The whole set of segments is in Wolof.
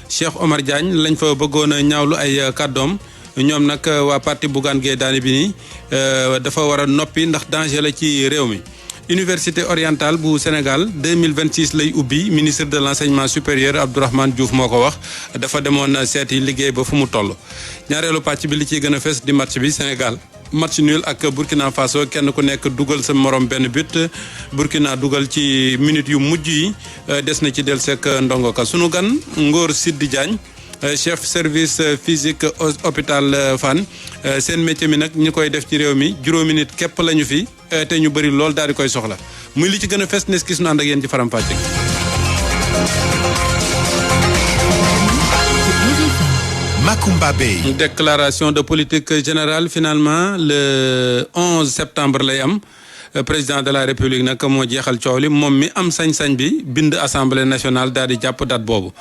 Cheikh Omar Diagne lañ fa bëggoon a ñaawlu ay kàddoom ñoom nag waa parti Bougane Gueye Dany bi nii dafa war a noppi ndax danger la ci réew mi. Université orientale bu Sénégal 2026 lay ubbi ministre de l'enseignement supérieur Abdourahmane Diouf moo ko wax dafa demoon seeti liggéey ba fu mu toll. ñaareelu pàcc bi li ciy gën a fes di match bi Sénégal match nul ak Burkina Faso kenn ku nekk dugal sa morom benn but Burkina dugal ci minute yu mujj yi des na ci del sek ndongo ka sunu gan Ngor Siddi Diagne chef service physique hôpital Fann seen métier mi nag ñi koy def ci réew mi juróomi nit képp lañu fi te ñu bëri lool daal di koy soxla muy li ci gën a fes nes gis nu ànd ak yéen ci faram-fàcce. Makumba Bey. Déclaration de politique générale finalement le 11 septembre lay am. Président de la République nag moo jeexal coow li moom mi am sañ-sañ bi bind assemblée nationale daal di jàpp date boobu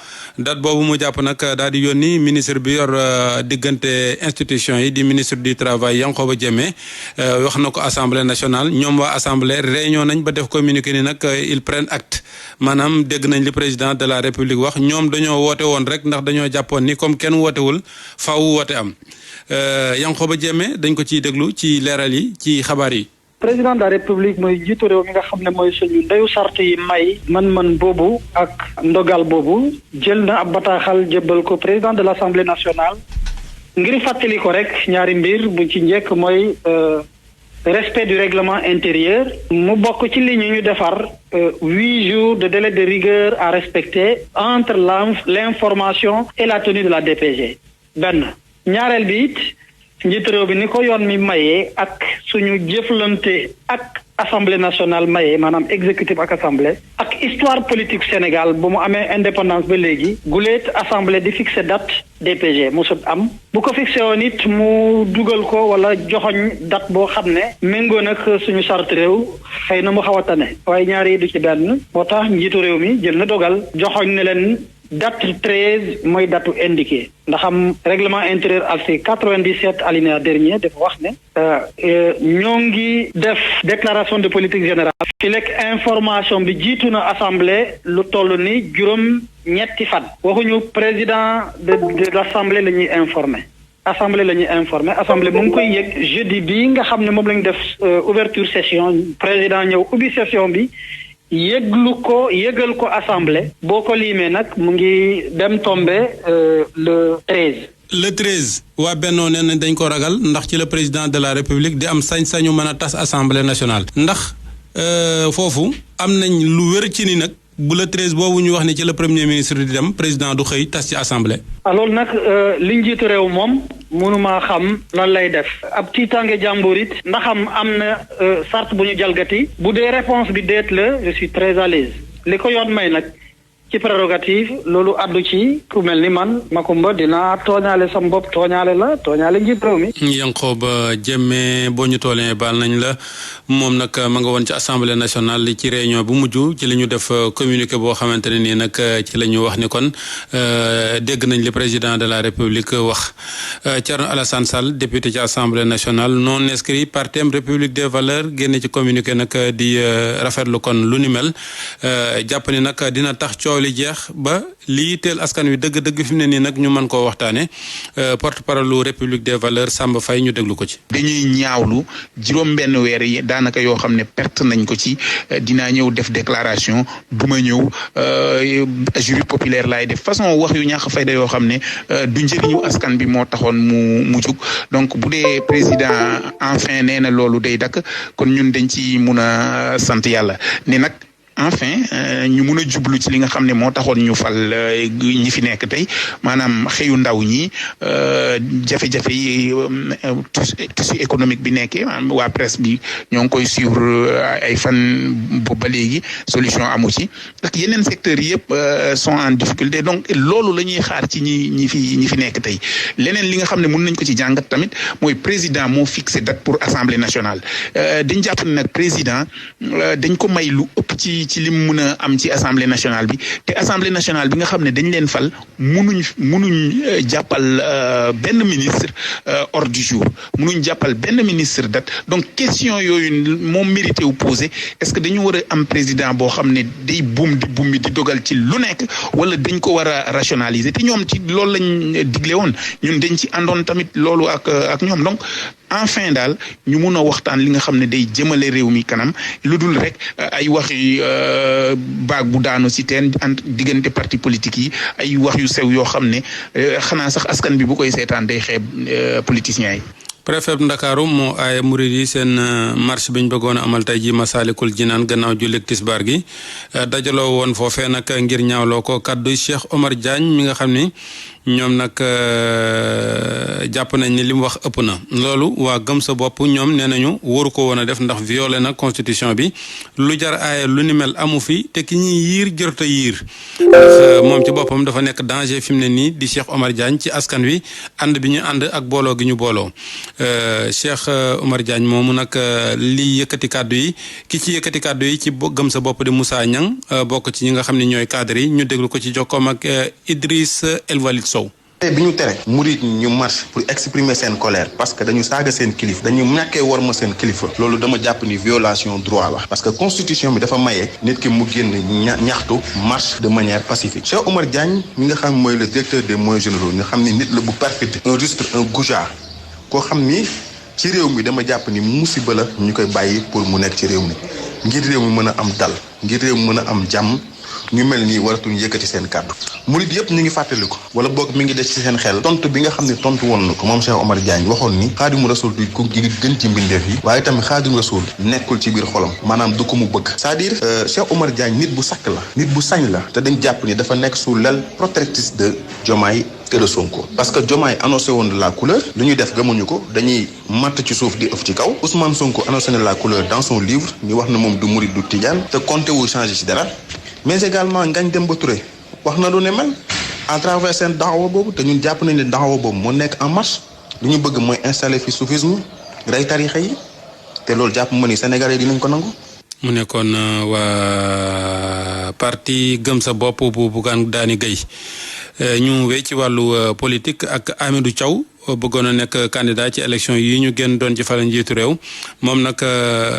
mu jàpp nag daal di yónni ministre bi yor diggante institution yi di ministre du travail Yankhoba Diémé wax na ko assemblée nationale ñoom waa assemblée réunion nañ ba def communiqué ni nag ils prennent acte maanaam dégg nañ li président de la République wax ñoom dañoo woote woon rek ndax dañoo jàppoon ni comme kenn wootewul faaw woote am Yankhoba Diémé dañ ko ciy déglu ci leeral yi ci xabaar yi. président de la république mooy jiitu réew mi nga xam ne mooy suñu ndeyu sart yi may man boobu ak ndogal boobu jël na ab bataaxal jébbal ko président de l'Assemblée nationale ngir fàttali ko rek ñaari mbir bu ci njëkk mooy respect du règlement intérieur mu bokk ci li ñu defar 8 jours de délai de rigueur à respecter entre l'information et la tenue de la DPG benn ñaareel bi it njiitu réew bi ni ko yoon mi mayee ak suñu jëflante ak assemblée nationale mayee maanaam exécutif ak assemblée ak histoire politique Sénégal bu mu amee indépendance ba léegi guleet assemblée di fixé date DPG mosut am bu ko fixé woon it mu dugal ko wala joxoñ date boo xam ne méngoo nag suñu charte réew xëy na mu xaw a tane waaye ñaari yi du ci benn moo tax njiitu réew mi jël na dogal joxoñ ne leen date 13 mooy datu indiqué ndax am règlement intérieur article 97 alinéa dernier dafa wax ne ñoo ngi def déclaration de politique générale fi lekk information bi jiitu na assemblée lu toll ni juróom ñetti fan waxuñu président de l'assemblée la ñuy informer assemblée mu ngi koy yëg jeudi bi nga xam ne moom la ñu def ouverture session président ñëw ubbi session bi yëgal ko assemblée boo ko liimee nag mu ngi dem tombé le 13. le 13 waa Benno nee nañ dañ ko ragal ndax ci la président de la république di am sañ-sañu mën a tas assemblée nationale ndax foofu am nañ lu wér ci ni nag bu le 13 boobu ñu wax ne ci la premier ministre di dem président du xëy tas ci assemblée. alors nag li njiitu réew moom mënumaa xam lan lay def ab tiitaange jàmbur it ndaxam am na sart bu ñu jalgati bu dee réponse bi déet la je suis très à l'aise li ko yoon may nag ci prérogative loolu addu ci ku mel ni man Makumba dinaa tooñaale sam bopp tooñaale njiit réew mi. Yankhoba Diémé boo ñu toolee baal nañ la moom nag ma nga woon ci assemblée nationale li ci réunion bu mujj ci la ñu def communiqué boo xamante ne nii nag ci la ñu wax ni kon dégg nañ li président de la république wax Thierno Alassane Sall député ci assemblée nationale non inscrit partem république des valeurs génne ci communiqué nag di rafetlu kon lu ni mel jàpp ni nag dina tax coow li jeex ba lii teel askan wi dëgg-dëgg fi mu ne nii nag ñu mën koo waxtaane porte-parole lu république des valeurs Samba Faye ñu déglu ko ci. dañuy ñaawlu juróom-benn weer yi daanaka yoo xam ne perte nañ ko ci dinaa ñëw def déclaration duma ñëw jury populaire laay def façon wax yu ñàkk fayda yoo xam ne du njëriñu askan bi moo taxoon mu jug donc bu dee président enfin nee na loolu day dakk kon ñun dañ ci mun a sant yàlla ne nag. enfin ñu mun a jublu ci li nga xam ne moo taxoon ñu fal ñi fi nekk tey maanaam xëyu ndaw ñi jafe-jafe yi tissu économique bi nekkee waa presse bi ñoo ngi koy suivre ay fan boobu ba léegi solution amu ci ak yeneen secteurs yëpp sont en difficulté donc loolu la ñuy xaar ci ñi fi nekk tey leneen li nga xam ne mun nañ ko ci jàngat tamit mooy président moo fixé date pour assemblée nationale dañ jàpp ne nag président dañ ko may lu ëpp ci ci lim mun a am ci assemblée nationale bi te assemblée nationale bi nga xam ne dañ leen fal munuñ jàppal benn ministre hors du jour munuñ jàppal benn ministre date donc question yooyu moom mérité wu posé est-ce que dañu war a am président boo xam ne day buum di dogal ci lu nekk wala dañ ko war a rationaliser te ñoom ci loolu lañ digle woon ñun dañ ci àndoon tamit loolu ak ñoom donc enfin daal ñu mun a waxtaan li nga xam ne day jëmale réew mi kanam lu dul rek ay wax yu baag bu daanu si teen diggante parti politique yi ay wax yu sew yoo xam ne xanaa sax askan bi bu koy seetaan day xeeb politiciens yi. préfet Ndakaaru moo aaye murid yi seen marche bi ñu bëggoon a amal tey ji Masaalikul Jinaan gannaaw jullit tisbaar gi dajaloo woon foofee nag ngir ñaawloo ko kaddu Cheikh Omar Diagne mi nga xam ni ñoom nag jàpp nañ ni li mu wax ëpp na loolu waa gëm sa bopp ñoom nee nañu waru ko woon a def ndax violé na constitution bi lu jar aaye lu ni mel amu fi te ki ñuy yiir jërta yiir ndax moom ci boppam dafa nekk danger fi mu ne nii di Cheikh Omar Diagne ci askan wi ànd bi ñu ànd ak booloo gi ñu booloo Cheikh Omar Diagne moomu nag li yëkkati kàddu yi ki ci yëkkati kàddu yi ci gëm sa bopp di Moussa Niang bokk ci ñi nga xam ne ñooy cadre yi ñu déglu ko ci jokkoom ak Idriss El Walid Sow. bi ñu tere murid ñu marche pour exprimer seen colère parce que dañu saaga seen kilifa dañu ñàkkee war ma seen kilifa loolu dama jàpp ni violation droit la parce que constitution bi dafa maye nit ki mu génn ñaxtu marche de manière pacifique Cheikh Omar Diagne mi nga xam mooy le directeur des moyens généraux nga xam ni nit la bu perfide un rustre un goujat koo xam ni ci réew mi dama jàpp ni musiba la ñu koy bàyyi pour mu nekk ci réew mi ngir réew mi mën a am dal ngir réew mi mën a am jàmm ñu mel nii waratuñu yëkkati seen kàddu murid yëpp ñu ngi fàttali ko wala boog mi ngi des ci seen xel tontu bi nga xam ne tontu woon na ko moom Cheikh Omar Diagne waxoon ni Xaadimu Rasul du ko gën ci mbindeef yi waaye tamit Xaadimu Rasul nekkul ci biir xolam maanaam du ko mu bëgg c'est-à-dire Cheikh Omar Diagne nit bu sakk la nit bu sañ la te dañ jàpp ni dafa nekk sous l'aile protectrice de Diomaye et de Sonko parce que Diomaye annoncé woon de la couleur lu ñuy def gëmuñu ko dañuy matt ci suuf di ëf ci kaw Ousmane Sonko annoncé na la couleur dans son livre ñu wax na moom du murid du tijaan te compté wu changé ci dara mais également Ngagne Demba Touré wax na lu ne mel à travers seen daxawa boobu te ñun jàpp nañ ne daxawa boobu moo nekk en marche lu ñu bëgg mooy installer fi soufisme rey tarixa yi te loolu jàpp ma ni Sénégalais dinañ ko nangu. mu nekkoon waa parti gëm sa bopp bu Bougane Dany Gueye ñu wéy ci wàllu politique ak Hamidou Thiaw bëggoon a nekk candidat ci élection yi ñu génn doon ci fal njiitu réew moom nag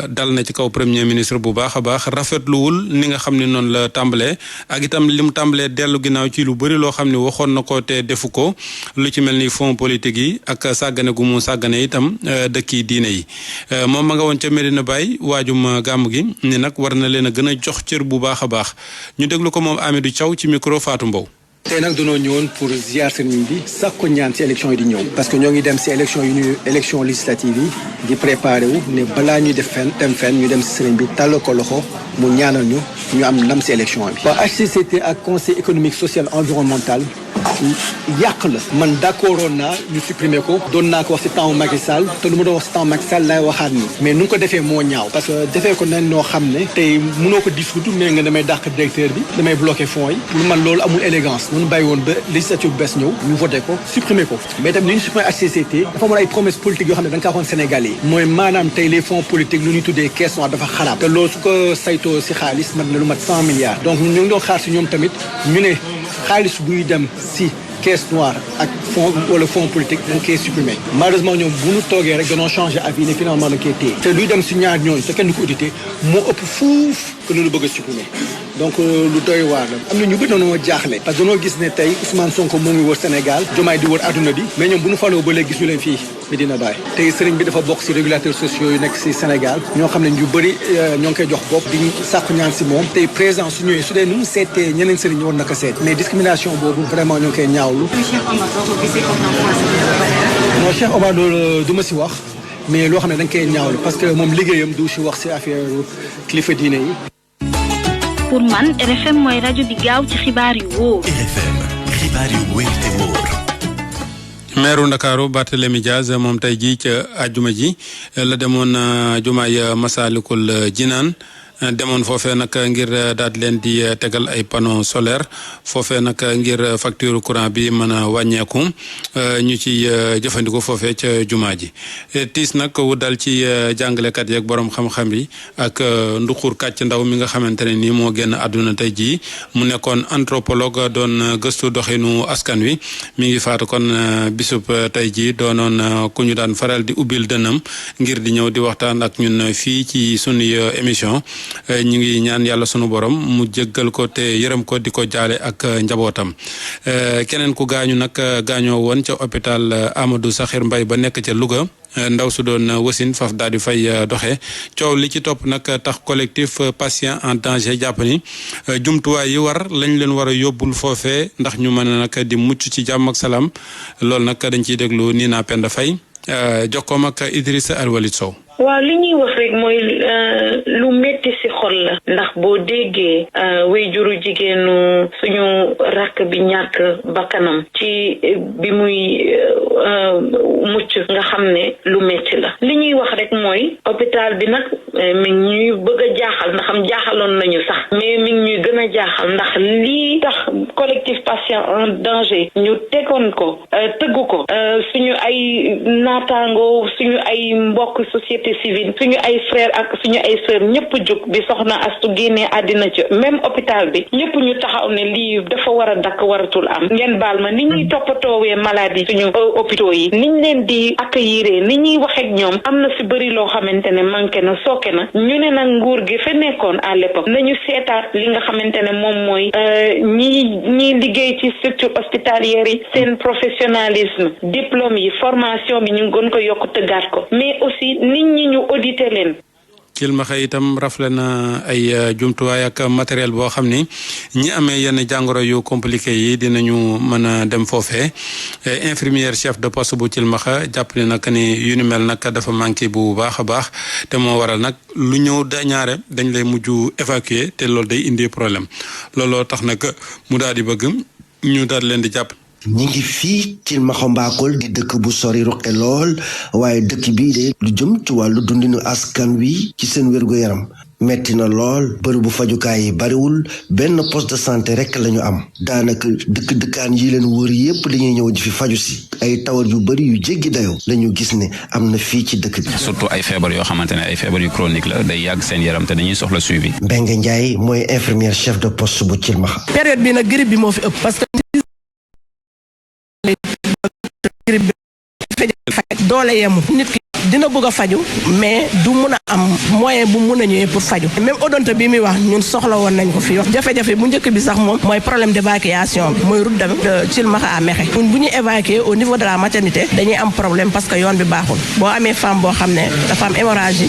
dal na ci kaw premier ministre bu baax a baax rafetluwul ni nga xam ne noonu la tàmbalee ak itam li mu tàmbalee dellu ginnaaw ci lu bëri loo xam ne waxoon na ko te defu ko lu ci mel ni fonds politique yi ak sàggane gu mu sàggane itam dëkki diine yi moom ma nga woon ca Medina Baye waajum gàmm gi ni nag war na leen a gën a jox cër bu baax a baax ñu déglu ko moom Hamidou Thiaw ci micro Fatou Mbow. tey nag dañoo ñëwoon pour ziar sëriñ bi sàkku ñaan ci élection yi di ñëw parce que ñoo ngi dem si élection législative yi di préparé wu ne balaa ñuy dem fenn ñu dem si sëriñ bi tàllal ko loxo mu ñaanal ñu am ndam si élection bi. waaw HCCT ak conseil économique social environnemental yàq la man d'accord woon naa ñu supprimer ko doon naa ko wax si temps Macky Sall te lu ma doon wax si temps Macky Sall laay waxaat ni mais nu nga ko defee moo ñaaw parce que defee ko nañ noo xam ne tey mënoo ko dissoudre mais nga damay dàq directeur bi damay bloquer fonds yi pour man loolu amul élégance ñu bàyyi woon ba législature bu bees ñëw ñu voté ko supprimer ko mais tamit ni ñu supprimer HCCT dafa amoon ay promesses politiques yoo xam ne da nga kaa waxoon Sénégalais yi mooy maanaam tey les fonds politiques lu ñuy tuddee caisse noire dafa xaraab te loolu su ko saytoo si xaalis mat na lu mat 100 milliards donc ñu ngi doon xaar si ñoom tamit ñu ne xaalis buy dem si caisse noire ak fonds wala fonds politique dañ koy supprimer malheureusement ñoom bu ñu toogee rek dañoo changer avis ne finalement dañ koy téye te luy dem si ñaar ñooñu te kenn du ko audité moo ëpp fuuf que lu bëgg a supprimer donc lu doy waar la am na ñu bëri dañoo jaaxle parce que dañoo gis ne tey Ousmane Sonko moo ngi wër Sénégal Diomaye di wër adduna bi mais ñoom bu ñu faloo ba léegi gis ñu leen fii Medina Baye tey sëriñ bi dafa bokk si régulateurs sociaux yu nekk si Sénégal ñoo xam ne ñu bëri ñoo ngi koy jox bopp di sàkku ñaan si moom tey président su ñëwee su dee nu mu seetee ñeneen sëriñ ñi war na ko seet mais discrimination boobu vraiment ñoo ngi koy ñaawlu. non Cheikh Omar loolu du ma si wax mais loo xam ne da nga koy ñaawlu parce que moom liggéeyam du si wax si affaire kilifa diine yi. pour man RFM mooy rajo bi gaaw ci xibaar yu wóor. RFM xibaar yu wóor te wóor. meeru Ndakaaru Barthélémy Dias moom tey jii ca àjjuma ji la demoon jumaay Masaalikul Jinaan demoon foofee nag ngir daal di leen di tegal ay panneaux solaires foofee nag ngir facture courant bi mën a wàññeeku ñu ci jëfandikoo foofee ca jumaa ji tiis nag wu dal ci jàngalekat yeeg borom xam-xam yi ak Nduxur Kàcc Ndaw mi nga xamante ne nii moo génn àdduna tey jii mu nekkoon anthropologue doon gëstu doxinu askan wi mi ngi faatu kon bisub tey jii doonoon ku ñu daan faral di ubbil dënam ngir di ñëw di waxtaan ak ñun fii ci sunuy émission ñu ngi ñaan yàlla sunu borom mu jéggal ko te yërëm ko di ko jaale ak njabootam keneen ku gaañu nag gaañoo woon ca hôpital Amadou Sakhir Mbaye ba nekk ca Louga ndaw su doon wasin faf daal di fay doxe coow li ci topp nag tax collectif patient en danger jàpp ni jumtuwaay yi war lañ leen war a yóbbul foofee ndax ñu mën a nag di mucc ci jàmm ak salaam loolu nag dañ ciy déglu Nina Penda Faye jokkoom ak Idrissa Alwalid Sow. waaw li ñuy wax rek mooy lu metti ci xol la ndax boo déggee wéyjuru jigéenu suñu rakk bi ñàkk bakkanam ci bi muy mucc nga xam ne lu metti la li ñuy wax rek mooy hôpital bi nag mi ngi ñuy bëgg a jaaxal ndax am jaaxaloon nañu sax mais mi ngi ñuy gën a jaaxal ndax lii tax collectif patient en danger ñu tegoon ko tëggu ko suñu ay naataango suñu ay mbokk société civile suñu ay frère ak suñu ay sœur ñëpp jóg bi soxna Astu génnee àddina ci même hôpital bi ñëpp ñu taxaw ne lii dafa war a dakk waratul am ngeen baal ma ni ñuy toppatoowee maladie suñu hôpitaux yi niñ leen di accueillir ni ñuy wax ak ñoom am na si bëri loo xamante ne manqué na sooke na ñu ne nag nguur gi fa nekkoon à l'époque nañu seetaat li nga xamante ne moom mooy ñi liggéey ci structure hospitalière yi seen professionnalisme diplôme yi formation bi ñu gën ko yokk tëggaat ko mais aussi nit ñi ñu auditer leen. Kilmaxa itam rafle na ay jumtuwaay ak matériel boo xam ni ñi amee yenn jàngoro yu compliqué yi dinañu mën a dem foofee infirmière chef de poste bu Kilmaxa jàpp ne nag ni yu ni mel nag dafa manqué bu baax a baax te moo waral nag lu ñëw ñaare dañ lay mujj évacuer te loolu day indi problème looloo tax nag mu daal di bëgg ñu daal leen di jàpp. ñi ngi fii ci Maxambaakol di dëkk bu sori ruqe lool waaye dëkk bii de lu jëm ci wàllu dundinu askan wi ci seen wér-gu-yaram metti na lool bërëbu fajukaay yi bariwul benn poste de santé rek lañu am daanaka dëkkaan yi leen wër yépp dañuy ñëw di fi faju si ay tawat yu bari yu jéggi dayoo lañu gis ne am na fii ci dëkk bi. surtout ay feebar yoo xamante ne ay feebar yu chronique la day yàgg seen yaram te dañuy soxla suivi. Mbengue Ndiaye mooy infirmière chef de poste bu Thilmakha. période bi nag grippe bi moo fi ëpp parce que doole yemu nit ki dina bëgg a faju mais du mun a am moyen bu mun a ñëwee pour faju même odonto bi muy wax ñun soxla woon nañ ko fi wax jafe-jafe bu njëkk bi sax moom mooy problème d'évacuation bi mooy route de Thilmakha à Mékhé ñun bu ñu évacuer au niveau de la maternité dañuy am problème parce que yoon bi baaxul boo amee femme boo xam ne dafa am hémorragie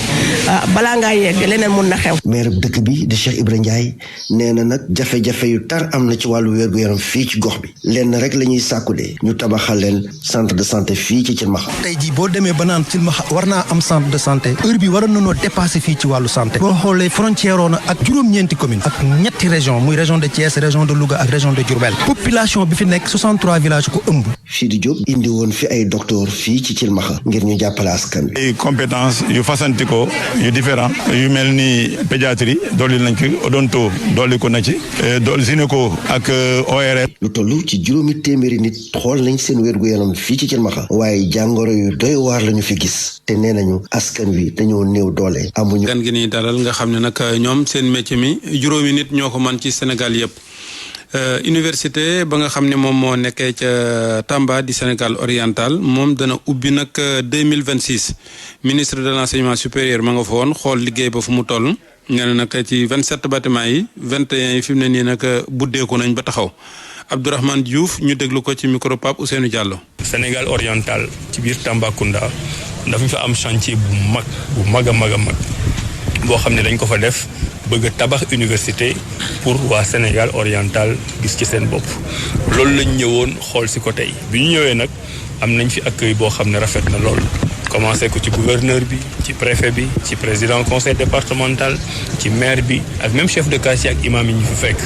balaa ngaa yegg leneen mun na xew. maire dëkk bi di Cheikh Ibra Ndiaye nee na nag jafe-jafe yu tar am na ci wàllu wér-gu-yaram fii ci gox bi lenn rek la ñuy sàkku de ñu tabaxal leen centre de santé fii ci Thilmakha. tey jii boo demee ba naan Thilmakha war naa am centre de santé heure bi waroon nañoo dépassé fii ci wàllu santé boo xoolee frontière oona ak juróom-ñeenti commune ak ñetti région muy région de Thiès région de Louga ak région de Diourbel population bi fi nekk 63 villages ko ëmb. Sidi Diop indi woon fi ay docteur fii ci Thilmakha ngir ñu jàppale askan wi. ay compétence yu fasantikoo yu différent yu mel ni pédiatrie dolli nañ ci odonto dolli ko na ci dolli gynéco ak ORL. lu toll ci juróomi téeméeri nit xool nañ seen wér-gu-yaram fii ci Thilmakha waaye jàngoro yu doy waar lañu fi gis te nee nañu askan wi dañoo néew doole amuñu. gan gi ni dalal nga xam ne nag ñoom seen métier mi juróomi nit ñoo ko man ci Sénégal yëpp université ba nga xam ne moom moo nekkee ca Tamba di Sénégal oriental moom dana ubbi nag 2026 ministre de l'enseignement supérieur ma nga fa woon xool liggéey ba fu mu toll nga ne nag ci 27 bâtiments yi 21 yi fi mu ne nii nag buddeeku nañ ba taxaw Abdourahmane Diouf ñu déglu ko ci micro Pape Ousseynou Diallo. Sénégal oriental ci biir Tambacounda dafa fa am chantier bu mag a mag boo xam ne dañ ko fa def bëgg tabax université pour waa Sénégal oriental gis ci seen bopp loolu lañ ñëwoon xool si ko tey bi ñu ñëwee nag am nañ fi accueil boo xam ne rafet na lool commencé ko ci gouverneur bi ci préfet bi ci président conseil départemental ci maire bi ak même chef de quartier ak imam yi ñu fi fekk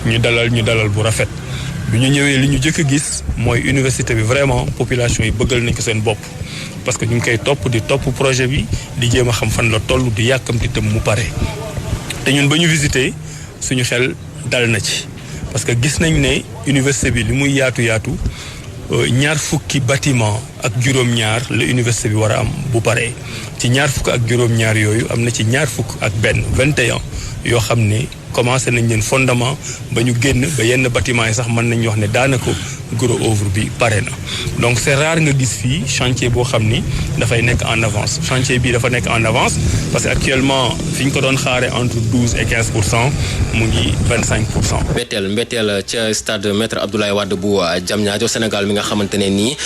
ñu dalal bu rafet bi ñu ñëwee li ñu jëkk a gis mooy université bi vraiment population yi bëggal nañ ko seen bopp parce que ñu ngi koy topp projet bi di jéem a xam fan la toll di yàkkamti tam mu pare te ñun ba ñu visité suñu xel dal na ci parce que gis nañ ne université bi li muy yaatu ñaar fukki bâtiment ak juróom-ñaar la université bi war a am bu paree ci ñaar fukk ak juróom-ñaar yooyu am na ci ñaar fukk ak benn 21 yoo xam ne commencé nañ leen fondement ba ñu génn ba yenn bâtiment yi sax mën nañ wax ne daanaka gros œuvre bi pare na donc c'est rare nga gis fii chantier boo xam ni dafay nekk en avance chantier bi dafa nekk en avance parce que actuellement fi ñu ko doon xaare entre 12 et 15% mu ngi 25%. mbetteel ca stade Maître Abdoulaye Wade bu Diamniadio Sénégal mi nga xamante ne nii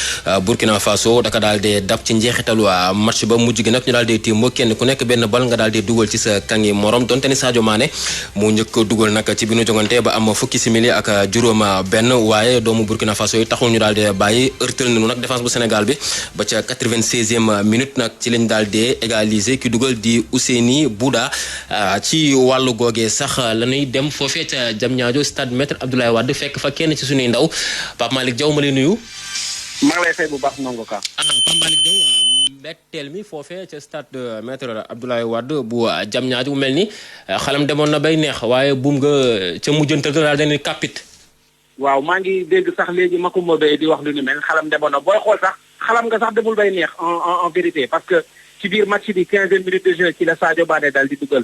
Burkina Faso daka daal di dab ci njeexitalu match ba mujj gi nag ñu daal di témbo kenn ku nekk benn bal nga daal di dugal ci sa kangi morom donte ni Sadio Mané mu njëkk dugal nag ci bi nu jongante ba am fukki simili ak juróom benn waaye doomu Burkina Faso yi taxul ñu daal di bàyyi heurtal nañu nag défense bu Sénégal bi ba ca 96e minute nag ci lañ daal di égaliser ki dugal di Ousseyni Bouda ci wàllu googee sax la ñuy dem foofee ca Diamniadio stade Maître Abdoulaye Wade fekk fa kenn ci suñuy ndaw Pape Malick Diaw ma lay nuyu. maa ngi lay fay bu baax ndongo ka. Pape Malick Diaw mbetteel mi foofee ca stade Maître Abdoulaye Wade bu Diamniadio bu mel ni xalam demoon na bay neex waaye buum nga ca mujjantal daal dañuy kàppit. waaw maa ngi dégg sax léegi Macoumba Beye di wax lu ni mel xalam demoon na booy xool sax xalam nga sax demul bay neex en vérité parce que ci biir match bi 15e minute de jeu ci la Sadio Mané daal di dugal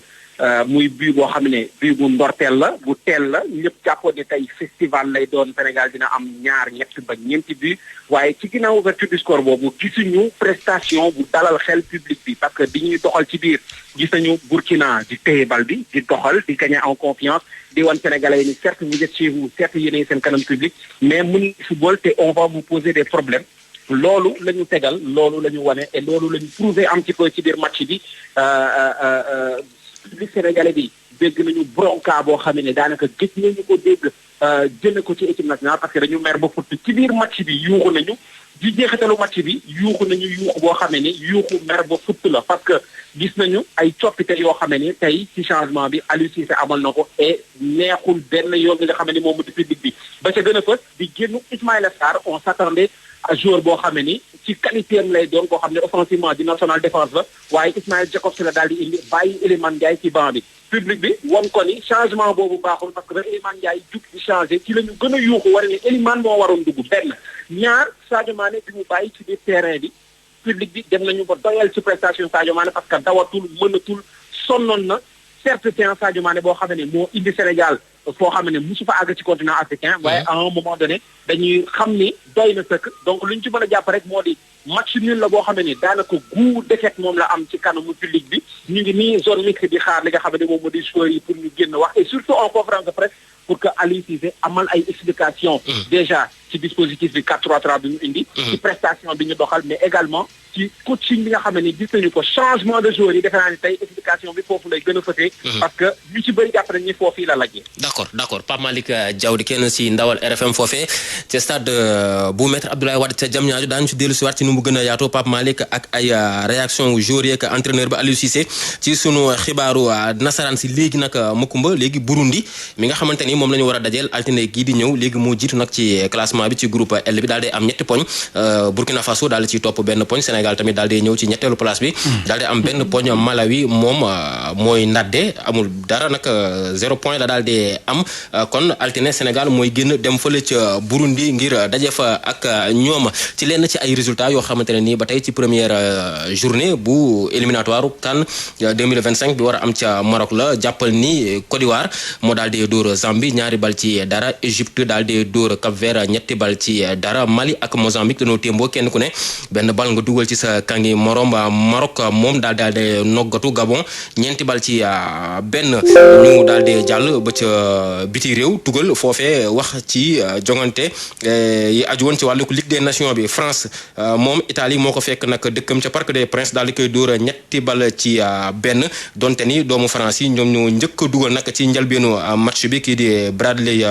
muy but boo xam ne but bu ndorteel la bu teel la ñëpp jàppoon ne tey festival lay doon Sénégal dina am ñaar ñett ba ñeenti but waaye ci ginnaaw ouverture du score boobu gisuñu prestation bu dalal xel public bi parce que bi ñuy doxal ci biir gis nañu Burkina di téye bal bi di doxal di gagner en confiance di wan Sénégalais yi ni certes vous êtes chez vous certes yéenay seen kanam public mais mun football te on va vous poser des problèmes loolu la ñu tegal loolu la ñu wane et loolu la ñu prouvé un petit peu ci biir match bi public sénégalais bi dégg nañu bronca boo xam ne daanaka gëj nañu ko dégg jëme ko ci équipe nationale parce que dañu mer ba futt ci biir match bi yuuxu nañu di jeexitalu match bi yuuxu nañu yuuxu boo xam ne yuuxu mer ba futt la parce que gis nañu ay coppite yoo xam ne tey ci changement bi Aliou Cissé amal na ko et neexul benn yoon bi nga xam ne moom di public bi ba ca gën a fës di génn Ismaïla Sarr on s'attendait à joueur boo xam ne ci qualité am lay doon koo xam ne offensivement di national défense la waaye Ismaïla Jakobs la daal di indi bàyyi Iliman Ndiaye ci banc bi public bi won ko ni changement boobu baaxul parce que ba Iliman Ndiaye jug di changé ci la ñu gën a yuuxu war ne Iliman moo waroon dugg benn ñaar Sadio Mané bi mu bàyyi ci biir terrain bi public bi dem nañu ba doyal ci prestation Sadio Mané parce que dawatul mënatul sonnoon na certes c'est un Sadio Mané boo xam ne moo indi Sénégal foo xam ne musu fa àgg ci continent africain waaye à un moment donné dañuy xam ni doy na sëkk donc lu ñu ci mën a jàpp rek moo di match nul la boo xam ne daanaka goût défaite moom la am ci kanamu public bi ñu ngi nii zone mixte di xaar li nga xam ne moom moo di joueurs yi pour ñu génn wax et surtout en conférence de presse pour que Aliou Cissé amal ay explications déjà ci dispositif bi 4-3-3 bi ñu indi ci prestation bi ñu doxal mais également ci coaching bi nga xam ne gis nañu ko changement de joueurs yi defe naa ne tey explication bi foofu lay gën a fëtee parce que ñu ci bëri jàpp nañ ni foofu la lajjee d'accord Pape Malick Diaw di kenn si ndawal RFM foofee ca stade bu Maître Abdoulaye Wade ca Diamniadio daañu si dellu si waat ci nu mu gën a yaatoo Pape Malick ak ay réaction joueurs yi ak entraîneur ba Aliou Cissé ci sunu xibaaru nasaraan si léegi nag Macoumba léegi Burundi mi nga xamante ni moom la ñu war a dajeel altine gii di ñëw léegi moo jiitu nag ci classement bi ci groupe L bi daal di am ñetti poñ Burkina Faso daal di ciy topp benn poñ Sénégal tamit daal di ñëw ci ñetteelu place bi daal di am benn poñ Malawi moom mooy ndadde amul dara nag 0 point la daal di am kon altine Sénégal mooy génn dem fële ca Burundi ngir daje fa ak ñoom ci lenn ci ay résultats yoo xamante ne nii ba tey ci première journée bu éliminatoire CAN 2025 bi war a am ca Maroc la jàppal ni Côte d'Ivoire moo daal di dóor Zambie ñaari bal ci dara Égypte daal di dóor Cap-Vert ñetti bal ci dara Mali ak Mozambique dañoo témboo kenn ku ne benn bal nga dugal ci sa kangi morom Maroc moom daal di noggatu Gabon ñeenti bal ci benn ñu daal di jàll ba ca biti réew tugal foofee wax ci jongante yi aju woon ci wàllu Ligue des Nations bi France moom Italie moo ko fekk nag dëkkam ca Parc des Princes daal di koy dóor ñetti bal ci benn donte ni doomu France yi ñoom ñoo njëkk a dugal nag ci njalbeenu match bi kii di Bradley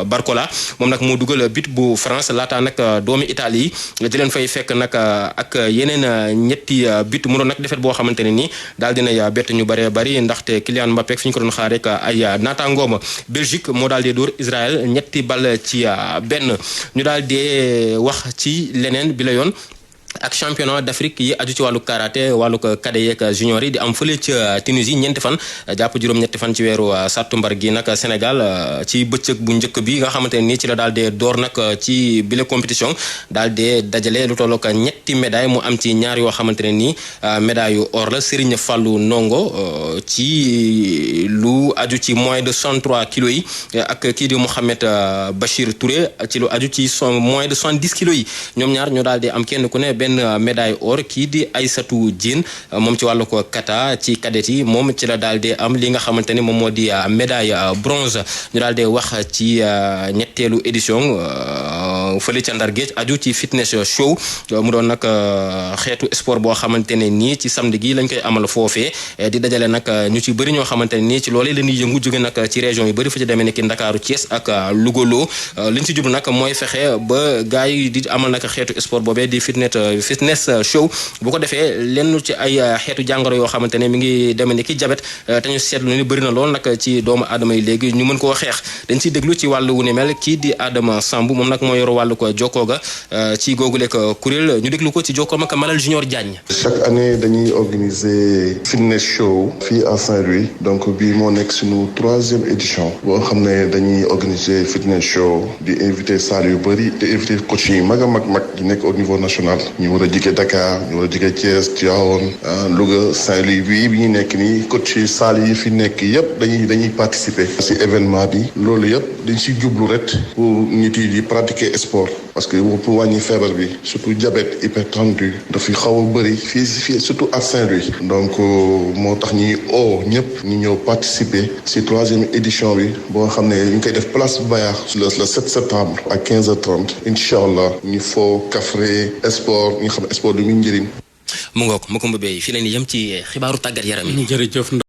Barcola moom nag moo dugal but bu France laataa nag doomu Italie yi di leen fay fekk nag ak yeneen ñetti but mu doon nag defet boo xamante ne nii daal dina bett ñu bëree bëri ndaxte Kylian Mbappé fi ñu ko doon xaar rek ay naataangoom Belgique moo daal di dóor Israël ñetti bal ci benn ñu daal di wax ci leneen bi la yoon ak championnat d'Afrique yi aju ci wàllu karaté wàllu cadet yeeg junior yi di am fële ca Tunisie ñeenti fan jàpp juróom-ñetti fan ci weeru sàttumbar gi nag Sénégal ci bëccëg bu njëkk bi nga xamante ne nii ci la daal di door nag ci bile compétition daal di dajale lu tollook ñetti médaille mu am ci ñaar yoo xamante ne nii médaille yu or la Serigne Fallou Ndongo ci lu aju ci moins de 63 kilos yi ak kii di Mouhamed Bachir Touré ci lu aju ci moins de 70 kilos yi ñoom ñaar ñoo daal di am kenn ku ne benn médaille or kii di Aïssatou Diène moom ci wàllu ko kata ci cadet yi moom ci la daal di am li nga xamante ni moom moo di médaille bronze ñu daal di wax ci ñetteelu édition fële ca Ndar Géej aju ci fitness show mu doon nag xeetu sport boo xamante ne nii ci samedi gi lañ koy amal foofee di dajale nag ñu ci bëri ñoo xamante ne nii ci loolee la ñuy yëngu jóge nag ci région yu bëri fa ci demee nekk Ndakaaru Thiès ak Louga loo liñ ci jublu nag mooy fexe ba gars yi di amal nag xeetu sport boobee di fitness show bu ko defee lenn ci ay xeetu jàngoro yoo xamante ne mi ngi demee ni ki jabet te ñu seetlu ni bëri na lool nag ci doomu aadama yi léegi ñu mën koo xeex dañ ciy déglu ci wàllu wu ne mel kii di Adama Samb moom nag moo yor wàllu ko jokkoo ga ci googule ko kuréel ñu déglu ko ci jokkoo ak Malal Junior Diagne. chaque année dañuy organiser fitness show fii à Saint-Louis donc bii moo nekk suñu 3e édition boo xam ne dañuy organiser fitness show di invité salle yu bëri di invité coach yi mag a mag yi nekk au niveau national ñu war a jige Dakar ñu war a jige Thiès Tivaouane Louga Saint-Louis bi ñu nekk nii coach yi salle yi fi nekk yëpp dañuy participer ci événement bi loolu yëpp dañ ci jublu rek pour nit yi di pratiquer sport parce que pour wàññi feebar bi surtout diabète hypertendu dafay xaw a bëri fii surtout à Saint-Louis donc moo tax ñuy ñëpp ñu ñëw participer ci 3e édition bi boo xam ne ñu koy def place Bayard le 7 septembre à 15h30 incha allah ñu foo kafre sport ñu xam sport du muy njëriñ. mu ngoog Macoumba Beye fii la ñuy yem ci xibaaru tàggat yaram yi. jërëjëf.